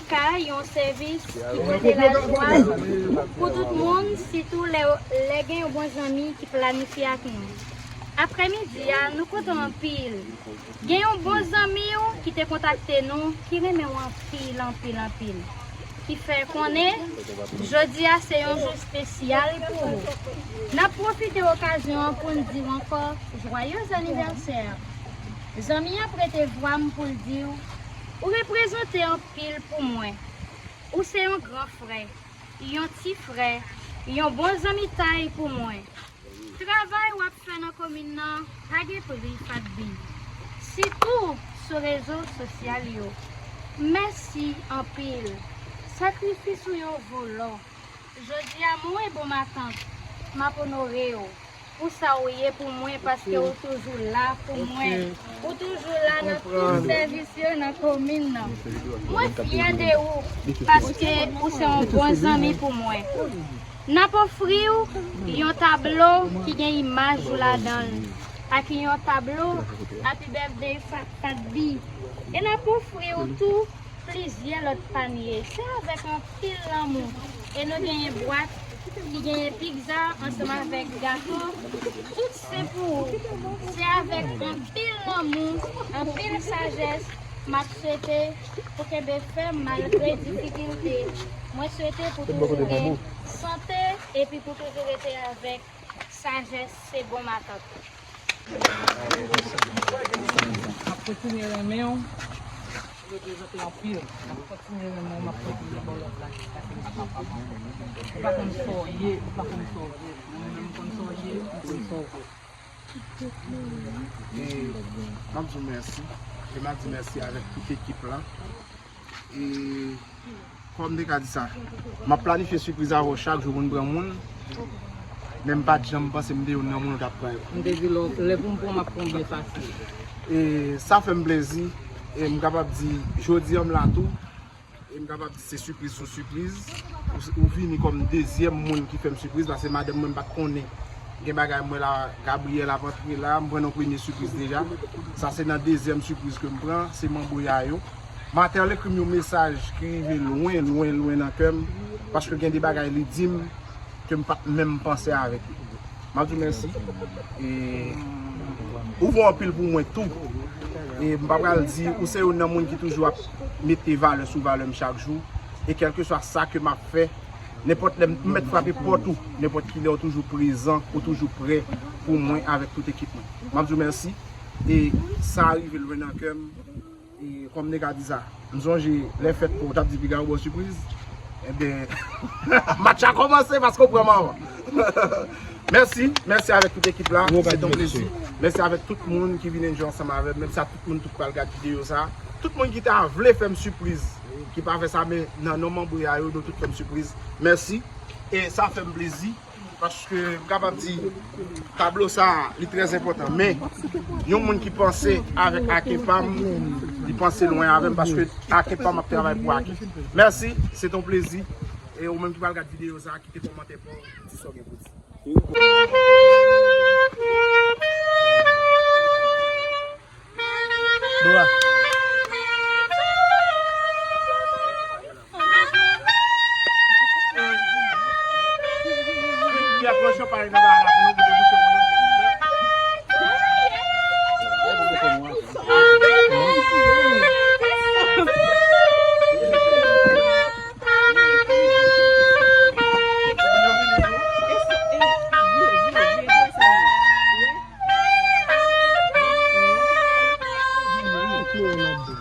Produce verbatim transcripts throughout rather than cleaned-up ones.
Ka yon sèvis ki pote lajwa pou tout moun, sitou lè, lè gen yon bon zanmi ki planifye ak nou. Aprèmidi a, nou kontan anpil. Gen yon bon zanmi w ki te kontakte nou, ki renmen w anpil, anpil, anpil. Ki fè konnen jodi a se yon jou espesyal pou ou. N ap pwofite okazyon an pou n di w ankò jwayez anivèsè. Zanmi an prete vwa m pou l di w, ou reprezante anpil pou mwen. Ou se yon gran frè, yon ti frè, yon bon zanmitay pou mwen. Travay w ap fè nan komin nan pa gen pri, Fatbi. Sitou sou rezo sosyal yo. Mèsi anpil. Sakrifis ou yo vo lò. Jodi a mwen bon matant, m ap onore w pou sa w ye pou mwen, paske w toujou la pou mwen. Ou toujou la nan tout sèvis yo nan komin nan. Mwen fyè de ou paske ou se yon bon zanmi pou mwen. N ap ofri w yon tablo ki gen imaj ou ladan l, ak yon tablo Happy Birthday Fa- Fatbi. E n ap ofri w tou plizyè lòt panye. Se avèk anpil lanmou. E nou genyen bwat ki genyen pizza ansanm avèk gato. Tout se pou ou. Se avèk anpil lanmou, anpil sajès, m ap swete pou kenbe fèm malgre difikilte. Mwen swete pou toujou gen sante epi pou toujou rete avèk sajès. Se bon matant. M ap kontinye renmen w, ou reprezante anpil. M ap kontinye renmen w, m ap kontinye ba w love la jiskaske m pa kapab ankò. Ou pa konn sa w ye, ou pa konn sa w vle. Mwen menm, m konn sa w ye, m konn sa w vle. E m ap di w mèsi. E m ap di mèsi avèk tout ekip la. E kòman m te ka di sa? M ap planifye sipriz avè w chak jou pou n pran moun. Men m pa t janm panse m te youn nan moun ou t ap pran yo. M te di lè, lè pou m pran, m ap pran byen fasil. E sa fè m plezi. E m kapab di, jodi a m la tou. E m kapab di se sipriz sou sipriz. Ou, ou vini kòm dezyèm moun ki fè m sipriz, paske madanm mwen m pa t konnen. Gen bagay mwen la, Gabriel ap antre la, m pran yon premye sipriz deja. Sa se nan dezyèm sipriz ke m pran, se manbo Yayo. M a te al ekri m yon mesaj ki rive lwen, lwen, lwen nan kè m, paske gen de bagay li di m ke m pa t menm panse avèk li. M ap di w mèsi. E ou vo anpil pou mwen tou. E m pa pral di, ou se youn nan moun ki toujou ap mete valè sou valè m chak jou. E kèlkeswa sa ke m ap fè, nenpòt lè m mèt frape pòt ou, nenpòt kilè ou toujou prezan, ou toujou prè pou mwen avèk tout ekip mwen. M ap di w mèsi. E sa rive lwen nan kè m. E kòm nèg a di sa, m sonje lè fèt pou w t ap di piga ou ba w sipriz. Ebyen, match la kòmanse paske w pran m anvan. Mèsi, mèsi avèk tout ekip la. Se yon plezi. Mèsi avèk tout moun ki vin enjoy ansanm avè m. Mèsi a tout moun tout pral gad videyo sa. Tout moun ki ta vle fè m sipriz, ki pa fè sa, men nan non manbo Yayo, nou tout fè m sipriz. Mèsi. E sa fè m plezi. Paske m kapab di, tablo sa a, li trè enpòtan. Men, yon moun ki panse avèk Ake pa m, li panse lwen avè m, paske Ake pa m ap travay pou Ake. Mèsi, se t on plezi. E ou menm ki pral gad videyo sa a, kite kòmantè pa w, di sa w gen pou di. Dora. Pierre, pran chanpay nan bagay la pou nou, pou debouche pou nou, silvouplè.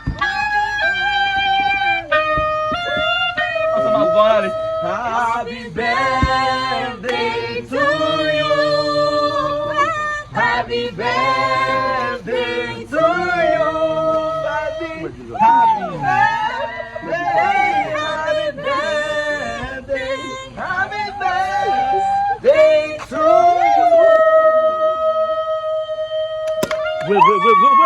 Ansanm avè w, ale. Happy birthday to you. Happy birthday to you. Happy, happy birthday, happy birthday. Happy birthday to you. Vre, vre, vre, vre,